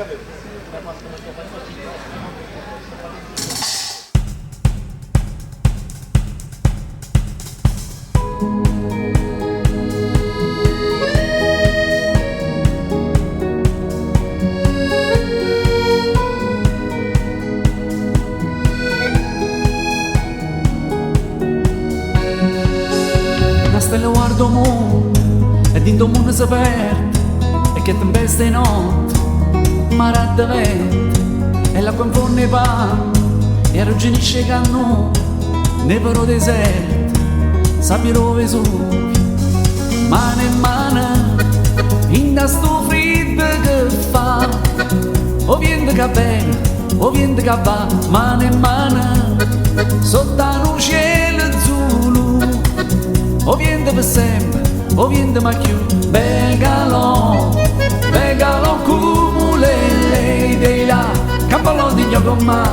Na stella guarda 'o munno e dint' 'o munno se perde e che tempesta 'e notte, mare addeventa e l'acqua 'nfonne 'e panne e arrugginisce 'e cannune, neve d' 'o deserto, sabbia d' 'o Vesuvio. Mano e mano 'int'a stu friddo che fa 'O viento ca vene, 'o viento ca va Mano e mano sott'a nu cielo azzurro 'O viento pe sempe, 'o viento mai cchiù Bègalo, bègalo cumulele dei là Campalo di gnocommà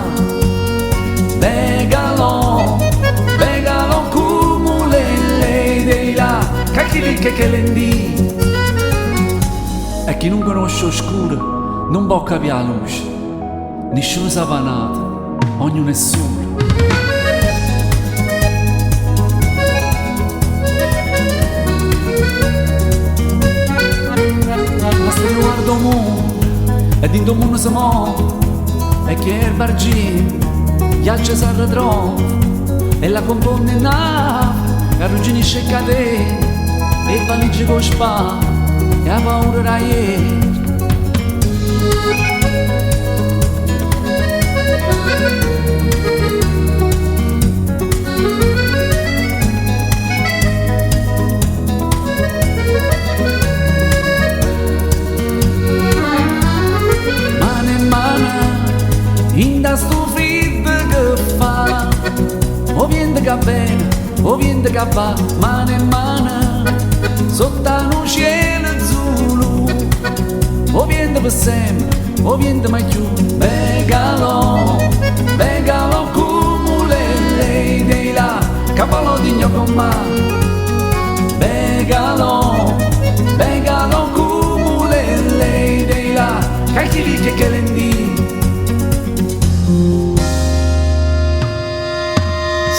Bègalo, bègalo cumulele dei là Cacchilic e chelendì E chi nun conosce 'o scuro nun po' capì 'a luce Nisciuno sape a n'ato, ognuno è sulo. Na stella guarda 'o munno e dint' 'o munno se move e chi è argiento ghiaccio s'arritrova e l'acqua 'nfonne 'e nave e arrugginisce 'e catene 'e valigie cu 'o spavo e 'a paura d'ajere. Mano e mano 'int'a stu friddo che fa 'O viento ca vene, 'o viento ca va Mano e mano sott'a nu cielo azzurro 'O viento pe sempe, 'o viento mai cchiù Bègalo, bègalo cumulele dei là Capolo di gnocommà Bègalo, bègalo cumulele dei là Cacchilic e chelendì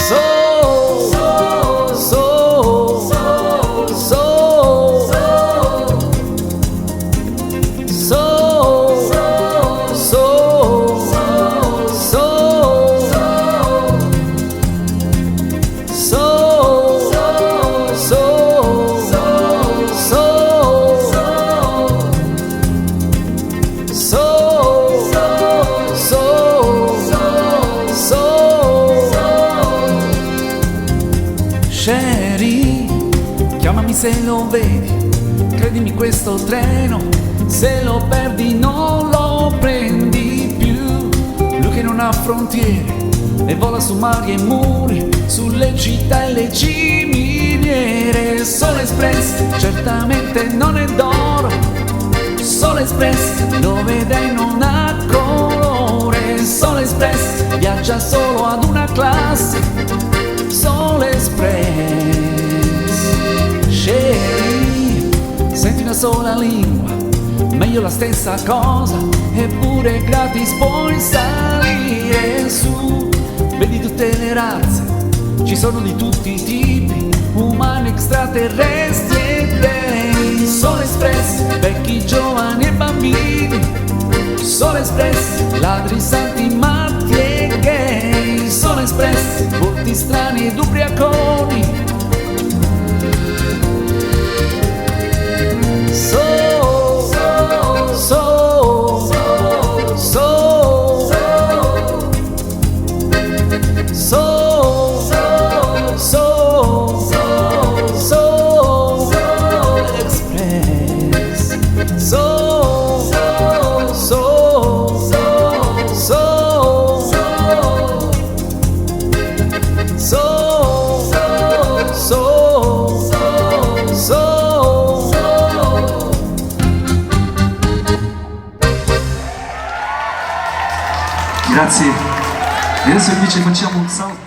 So, so, so, so, so, so, so, so, so, so, so, so, so. Sherry, chiamami se lo vedi, credimi questo treno, se lo perdi non lo prendi più. Lui che non ha frontiere e vola su mari e muri, sulle città e le ciminiere. Sole Express, certamente non è d'oro. Sole Express, lo vedrai non ha colore. Sole Express, viaggia solo ad una classe. Sole Express, Sherry, senti una sola lingua, meglio la stessa cosa, eppure gratis puoi salire su. Vedi tutte le razze, ci sono di tutti i tipi, umani, extraterrestri e dei. Sole Express, vecchi, giovani e bambini. Sole Express, ladri, santi, matti e gay. Sole Express, volti strani ed ubriaconi. So, so, so, so, so, so, so, Express. So, so, so, so, so, so. Grazie. E adesso invece facciamo un salto.